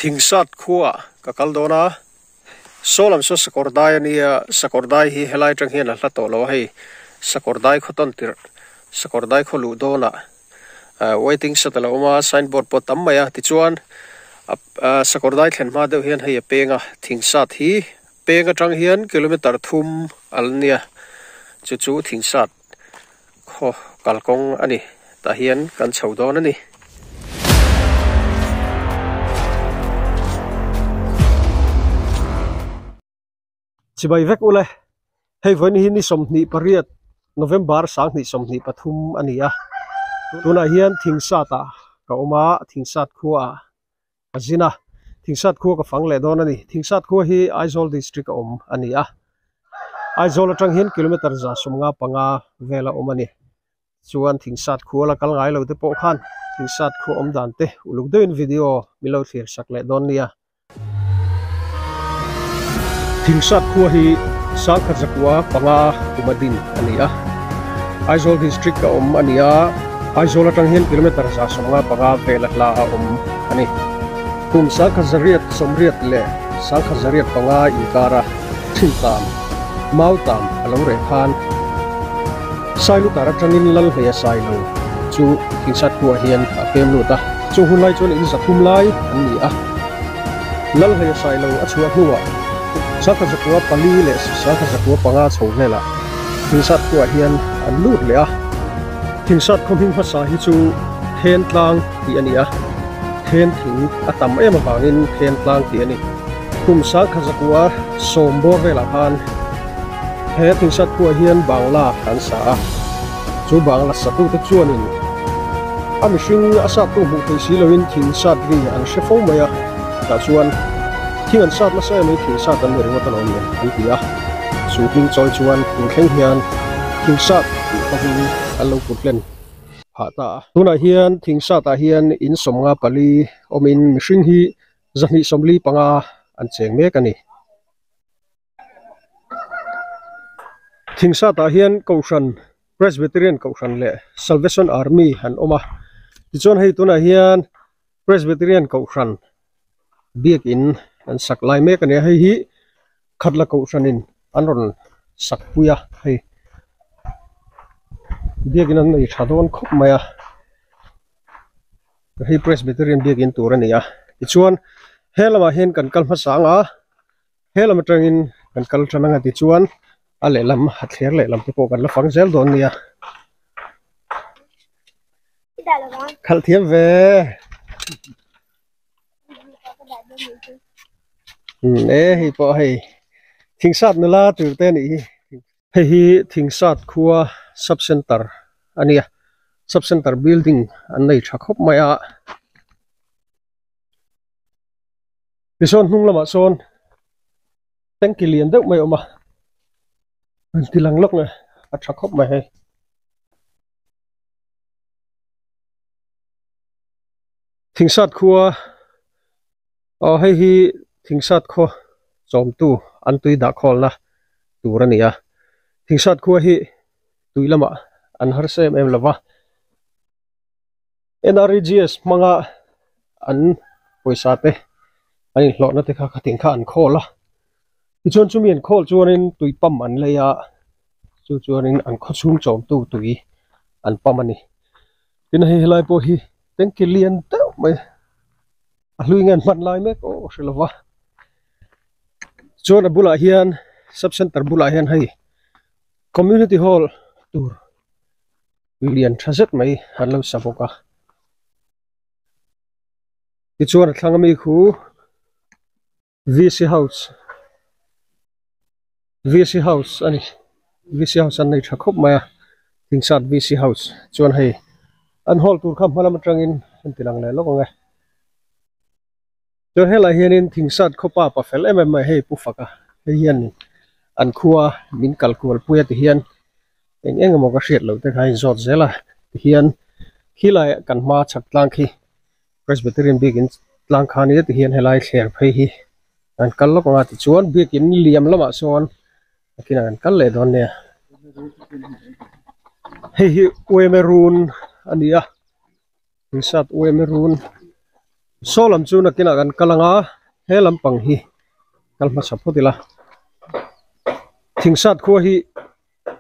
Thingsat khuaah ka kal dawn a, saw lam saw sakawr dai a nia, sakawr dai hi helai atang hian a hla tawh lo a hei, sakawr dai khaw tawn tirh, sakawr dai khaw luh dawnah waiting shed a lo awm a, sign board pawh tam mai a, tichuan sakawr dai thlen hma deuh hian hei a peng a, thingsat hi peng atang hian kilometer thum a la nia, chu chu thingsat Khaw kalkawng a ni tah hian kan chho dawn a ni. Chibai vek ule, hei vawiin hi ni 28 November 2023 a ni a, tunah hian Thingsat ah ka awm a, Thingsat khua ah ka zin a, Thingsat khua ka fang leh dawn a ni. Thingsat khua hi Aizawl district a awm a ni a, Aizawl atang hian kilometer 155 vel a awm a ni. Chuan Thingsat khua la kal ngai lo te pawh khan Thingsat khua awm dan te uluk deuhin video min lo thlir sak leh dawn nia. Thingsat khua hi Sangkhat zakua panga kum a din a ni a, Aizawl district a awm a ni a, Aizawl atang hian kilometer 155 vel a hla a awm a ni. Kum 1980 leh 1905 inkara thintam, mautam a lo reh khan Sailutar atangin Lalhleia Sailo chu Thingsat khuaah hian a pem lut a, chung hun lai chuan in 300 lai an ni a. Lalhleia Sailo a chhuah hnuah 1904 leh 1905 chho velah Thingsat khuaah hian an lut leh a. Thingsat khaw hming hmasa hi chu Thentlang tih a ni a, then thing a tam em avangin Thentlang tih a ni. Kum 1910 bawr velah khan he Thingsat khuaah hian Bangla an sa a, chu Bangla satute chuanin a mihring a sattu hmuh theih si loin Thingsat ri an hre fo mai a, tah chuan thing an sat nasa em mai Thingsat an ni ringawt alawm le an ti a, chu hming chawi chuan tun thleng hian Thingsat tih hmangin an lo put hlen phah ta a. Tunah hian Thingsatah hian in 54 awmin mihring hi 245 an cheng mek a ni. Thingsatah hian Kohhran Presbyterian Kohhran leh Salvation Army an awm a, tichuan hei tunah hian Presbyterian Kohhran biakin an sak lai mek a ni a, hei hi Khatla Kohhranin an rawn sak pui a, hei biakin an nei tha dawn khawp mai a, hei Presbyterian biakin tur a ni a, tichuan he lamah hian kan kal hmasa ang a. He lam atangin kan kal tan anga tichuan a lehlam a thler lehlam te pawh kan la fang zel dawn nia. Khalh thiam ve. Um e hei pawh hei thingsat nula tur te anih hi. Hei hi thingsat khua sub center a nia sub center building an nei tha khawp mai a. Tichuan hnung lamah sawn tanki lian deuh mai a awm a, an ti lang lawk nge a tha khawp mai hei. Thingsat khua aw hei hi Thingsat khaw chawmtu an tui dah khawlna tur a ni a, Thingsat khua hi tui lamah an harsa em em lova. NREGS hmanga an pawisa te an inhlawhna te kha khatin kha an khawl a tichuan chumi an khawl chuanin tui pump an lei a chu chuanin an khaw chhung chawmtu tui an pump a ni tin hei helai pawh hi tanki lian deuh mai a hlui nge an hman lai mek aw hre lova chuan a bulah hian sub center bulah hian hei community hall tur. Lian tha zet mai an lo sa bawk a tichuan a thlang ami khu V C house V C house a ni V C house an nei tha khawp mai a thingsat V C house chuan hei an hall tur kha hma lam atangin an ti lang leh lawk ang e chuan helai hianin thingsat khawpa pa fel em em mai hei pu fak a hei hian an khua min kal kual pui a ti hian. Eng eng emaw ka hriat loh te kha a inzawt zel a tihian khilai kan hma chhak tlang khi Presbyterian biakin tlang kha ania tihian helai thler phei hi an kal lawk ang a tichuan biakin liam lamah sawn nakinah kan kal leh dawn nia hei hi Uemerun a ni a Tuisat Uemerun. Saw lam chu nakinah kan kal ang a, he lampang hi kal hmasa phawt ila. Thingsat khua hi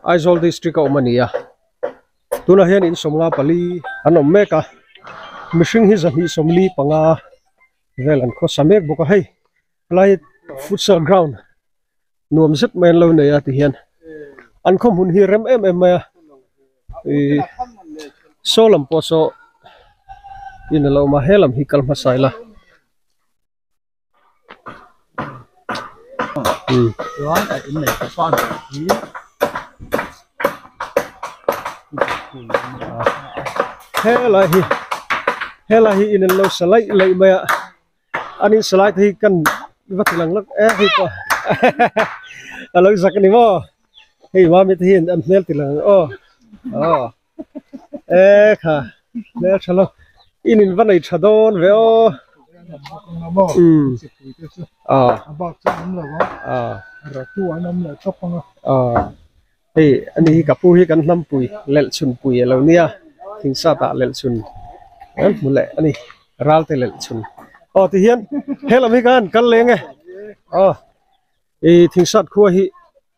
Aizawl district a awm a ni a, tunah hian in 54 an awm mek a, mihring hi 245 vel an khawsa mek bawk a hei helai futsal ground nuam zet mai an lo nei a tihian an khaw hmun hi rem em em mai a ih saw lam pawh saw in a lo awm a he lam hi kal hmasa ila. Helai hi helai hi in an lo sa laih laih mai a an in sa lai te hi kan va ti lang lawk e hei pawh a lo zak a ni maw hei mami te hian an hmel ti lang ang aw aw e kha hmel tha lo in in va nei tha dawn ve aw umm aw aw aw hei ani hi ka pu hi kan hnampui lelh chhun pui a lo nia thingsat ah lelh chhun an hmu leh a ni ral te lelh chhun aw tihian helam hi khan kal leng e aw. Ih thingsat khua hi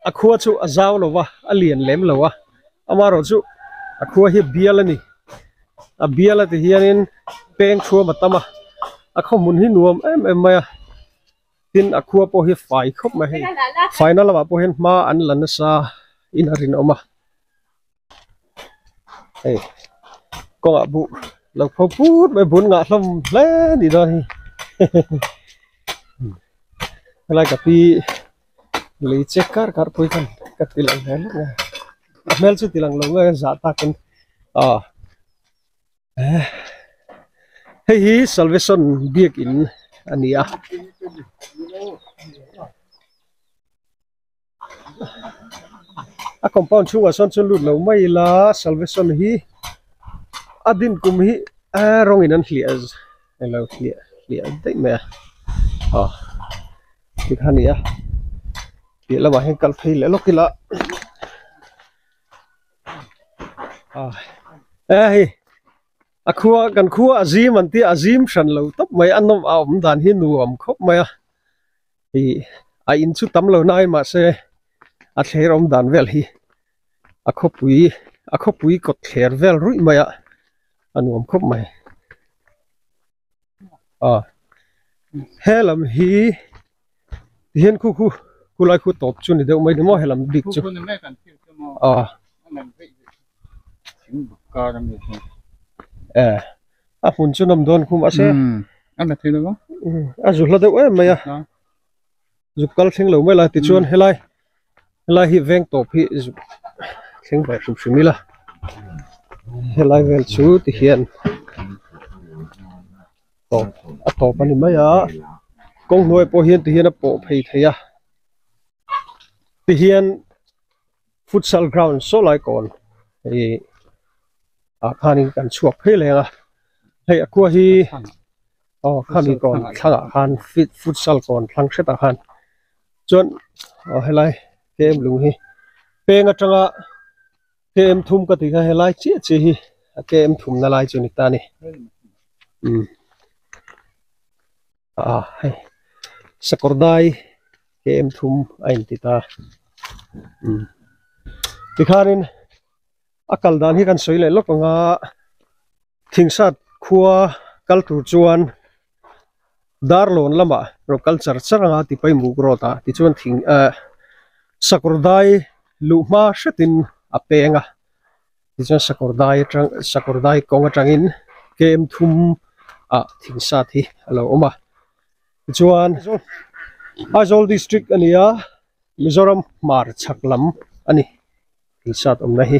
a khua chu a zau lo va a lian lem lo a amaherawh chu a khua hi bial a ni a bial a ti hianin peng thuam a tam a a khaw hmun hi nuam em em mai a tin a khua pawh hi fai khawp mai hei faina lamah pawh hian hma an la nasa in a rinawm a hei kawngah buh lo pho put mai bun ngah hlawm hle a nih dawn hi helai ka pi lei che kar kar pawh hi khan ka ti lang hle hlawk mai a hmel chu ti lang lo nge zah takin aw hei hi salvation biakin a ni a. A compound chhungah sawn chuan lut lo mai ila salvation hi a din kum hi eh rawngin an hliah elo hliah hliah daih mai a aw tikha a ni a piah lamah hian kal phei leh lawk ila eh hei a khua kan khua a zim an tia a zim hran lo tawp mai a nawm a awm dan hi nuam khawp mai a. Ih a in chu tam lo nai mahse a thler awm dan vel hi a khawpui a khawpui kawt thler vel ruih mai a a nuam khawp mai aw he lam hi tihian khu khu khulai khu tawp chu ni deuh mai ni maw he lam bik chu aw e a hmun chu nawm dawn khum mahse a zu hla deuh em mai a zuk kal thleng lo mai la tichuan helai helai hi veng tawp hi zuk thleng ve hrim hrim ila helai vel chu tihian tawp a tawp a ni mai a kawng hnuai pawh hian tihian a pawh phei thei a tihian. Futsal ground saw lai kawn ih ah khanin kan chhuak phei leng a hei a khua hi aw khami kawn thlangah khan fit futsal kawn thlang hretah khan chuan aw helai km lung hi peng atanga km thum ka tih kha helai chiah chiah hi a km thum na lai chu a ni ta a ni umm ah hei sakawr dai. Km thum a inti ta umm tikhanin a kal dan hi kan sawi leh lawk ang a thingsat khua kal tur chuan darlawn lamah rawn kal char char ang a tipaimuk road ah tichuan thing eh sakawr dai luh hma hretin a peng a tichuan sakawr dai atang sakawr dai kawng atangin km thum ah thingsat hi a lo awm a. Tichuan Aizawl district a ni a, Mizoram hmar chhak lam a ni insat awmna hi.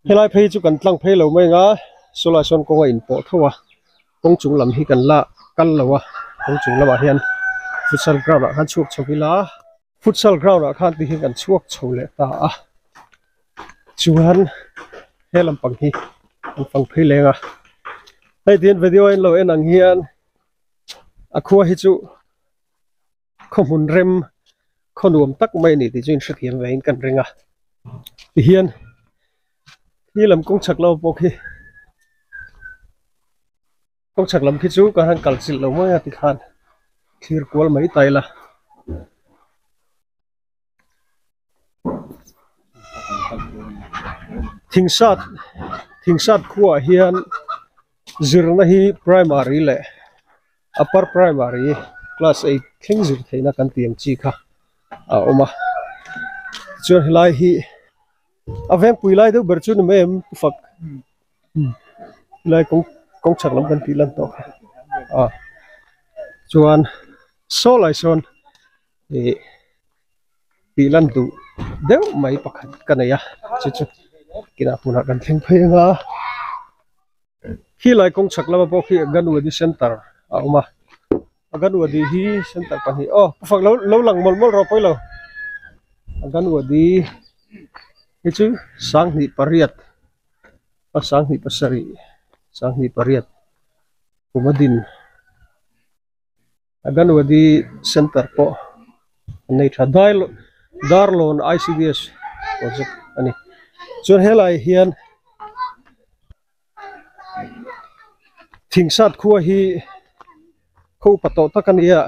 Helai phei chu kan tlang phei lo mai ang a, sawlai sawn kawng a inpawh tho a, kawng chung lam hi kan la kal lo a, kawng chung lamah hian futsal ground ah khan chhuak chho ila, futsal ground ah khan tihian kan chhuak chho leh ta a, chuan he lampang hi an fang phei leng a, hei tihian video a inlo en ang hian. A khua hi chu khaw hmun rem khaw nuam tak mai a ni tih chu in hrethiam ve in kan ring a tihian khi lam kawng chhak lo pawh khi Kawngchhak lam khi chu kan han kal chilh lo mai a tikhan thlir kual mai ta ila. Thingsat Thingsat khuaah hian zirna hi primary leh upper primary class eight thleng zir theihna kan tih ang chi kha a awm a tichuan helai hi a vengpui lai deuh ber chu ni mai em fak helai kawng kawng chhak lam kan tih lan tawh kha a chuan saw lai sawn ih tih lan duh deuh mai pakhat ka nei a chu chu kinah hmunah kan thleng phei anga khilai kawng chhak lama pawh khi Anganwadi center a awm a Anganwadi hi center pahnih aw pu fak lo lo lang mawlh mawlh rawh pawilo Anganwadi hi chu sanghnih pariat a sanghnih pasarih sanghnih pariat kum a din. Anganwadi center pawh an nei tha Darlawn ICDS project a ni chuan helai hian Thingsat khua hi khaw upa tawh tak a ni a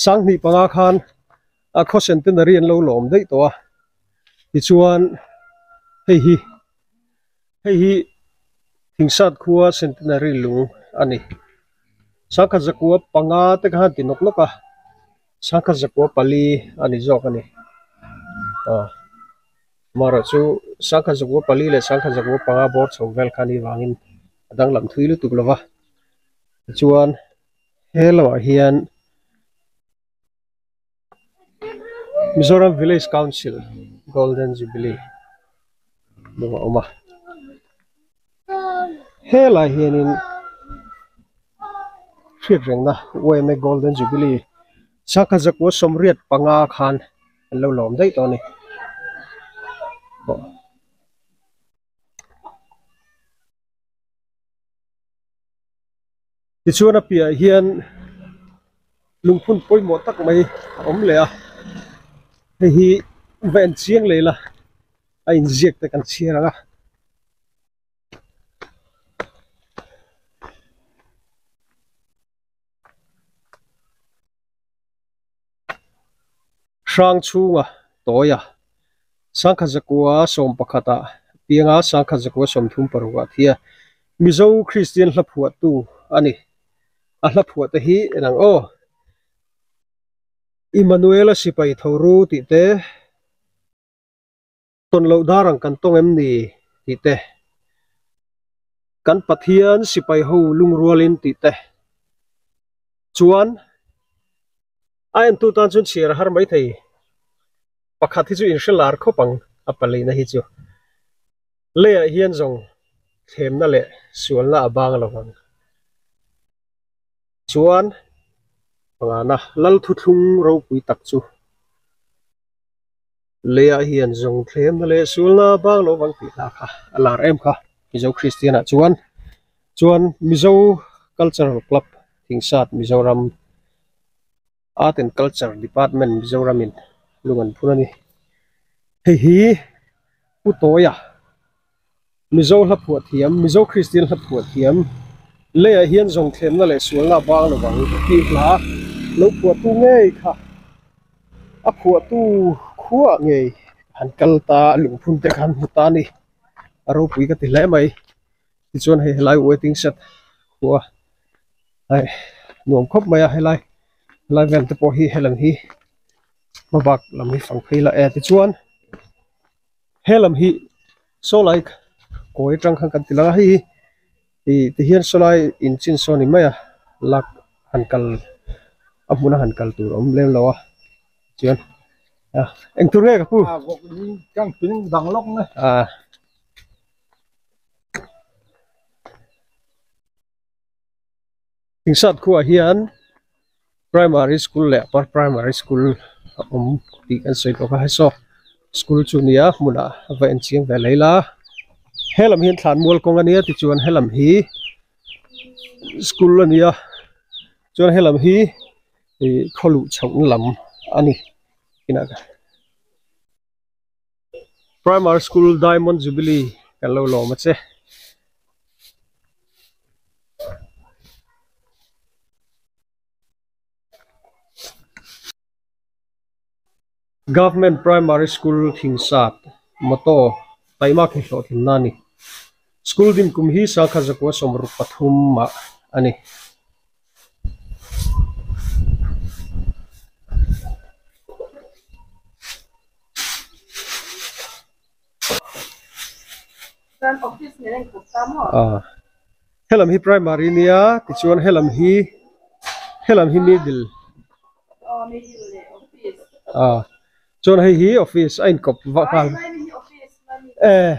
sanghnih panga khan a khaw centenary an lo lawm daih tawh a tichuan hei hi hei hi Thingsat khua centenary lung a ni. Sangkhat zakua panga te kha han ti nawk nawk a, sangkhat zakua pali a ni zawk a ni. Aw amaherawh chu sangkhat zakua pali leh sangkhat zakua panga bawr chho vel kha a nih vangin a danglam thui lutuk lo va. Tichuan he lamah hian Mizoram Village Council Golden Jubilee lung a awm a helai hianin hriat rengna yma Golden Jubilee sangkhat zakua sawmriat panga khan an lo lawm daih tawh a ni. Tichuan a piahah hian lungphun pawimawh tak mai a awm leh a, hei hi va en chiang leh ila a inziak te kan chhiar ang a. Hrang chhunga tawia sangkhat zakua sawm pakhatah pianga sangkhat zakua sawmthum parukah thi a Mizo Kristian hla phuahtu a ni. A hla phuah te hi en ang aw. Immanuela sipai tho ru tih te. Tawn loh dar ang kan tawng em ni? tih te, Kan Pathian sipai ho lungrualin tih te chuan a entu tan chuan chhiar a har mai thei. Pakhat hi chu inhre lar khawp ang a paleina hi chu. Leiah hian zawng thlemna leh sualna a bang lo vang. Chuan pangana lal thuthlung ropui tak chu. Leiah hian zawng thlemna leh sulna bang lo vang tih hla kha a lar em kha Mizo Kristian ah chuan chuan Mizo Cultural Club Thingsat Mizoram Art and Culture Department Mizoram in lung an phun a ni. Hei hi Pu Tawia Mizo hla phuah thiam Mizo Kristian hla phuah thiam leiah hian zawng thlemna leh sualna bang lo vang tih hla lo phuahtu ngei kha a phuahtu khuah ngei han kal ta a lungphun te khan hmu ta a ni a ropui ka ti hle mai tichuan hei helai waiting shed khua hei nuam khawp mai a helai helai vel te pawh hi helam hi hmabak lam hi fang phei la e tichuan. He lam hi saw lai kawi atang khan kan ti lang a hei hi ih ti hian saw lai in chin saw a ni mai a lak han kal a hmun a han kal tur a awm lem lo a chuan a eng tur nge ka pu a. Thingsat khuaah hian primary school leh upper primary school a awm tih kan sawi bawk a hei saw school chu nia hmunah a va en chiang ve leh ila helam hian thlan mual kawng a nia tichuan helam hi school a nia chuan helam hi ih khaw luh chhohna lam a ni inah Primary School Diamond Jubilee kan lo lawm a che. Government Primary School Thingsat motto taimak hi hlawhtlinna a ni. School din kum hi sangkhat zakua 63 ah a ni. Helam hi primary nia tichuan helam hi helam hi middle chuan hei hi office a inkawp vah nghal eh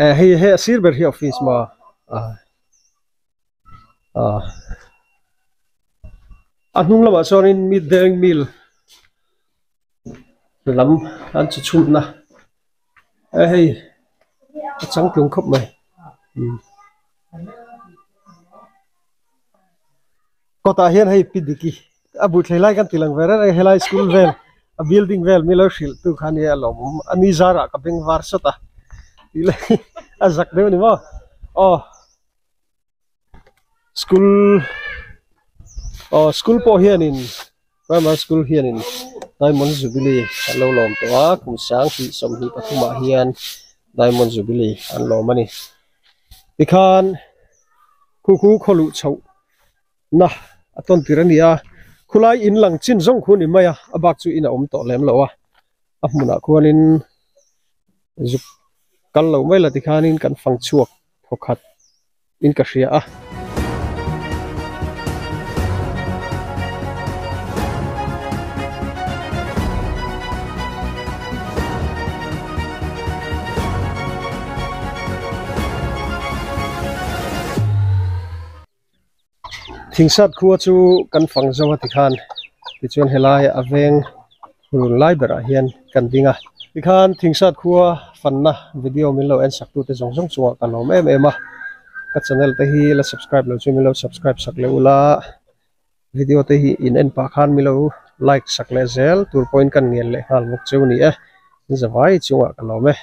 eh hei hei a sir ber hi office maw a hnung lamah chuanin mid deng meal lam an chi chhunna e hei a changtlung khawp mai kawtah hian hei pi diki a buh thlei lai kan ti lang ve reng reng helai school vel a building vel milo hrilh tu kha nia a lawmawm a ni zarah ka beng var sawt a tih lai a zak deuh a ni maw aw. School aw school pawh hianin primary school hianin diamond jubilee an lo lawm tawh a kum sang hnih 23 ah hian diamond jubilee an lawm a ni tikhan khu khu khaw luh chhoh na a tawn tir a ni a khulai in lang chin zawng khu a ni mai a a bak chu in a awm tawh lem lo a a hmunah khuanin zuk kal lo mai la tikhanin kan fang chhuak. Thawkhat in ka hria a. Thingsat khua chu kan fang zo a tikhan tichuan helai a veng run lai berah hian kan ding a. Tikhan Thingsat khua fanna video min lo en sak tute zawng zawng chungah ka lawm em em a, ka channel te hi la subscribe lo chu min lo subscribe sak leh ula, video te hi in en pah khan min lo like sak leh zel tur pawhin kan ngen leh nghal bawk cheu ni e, in zavai chungah ka lawm e.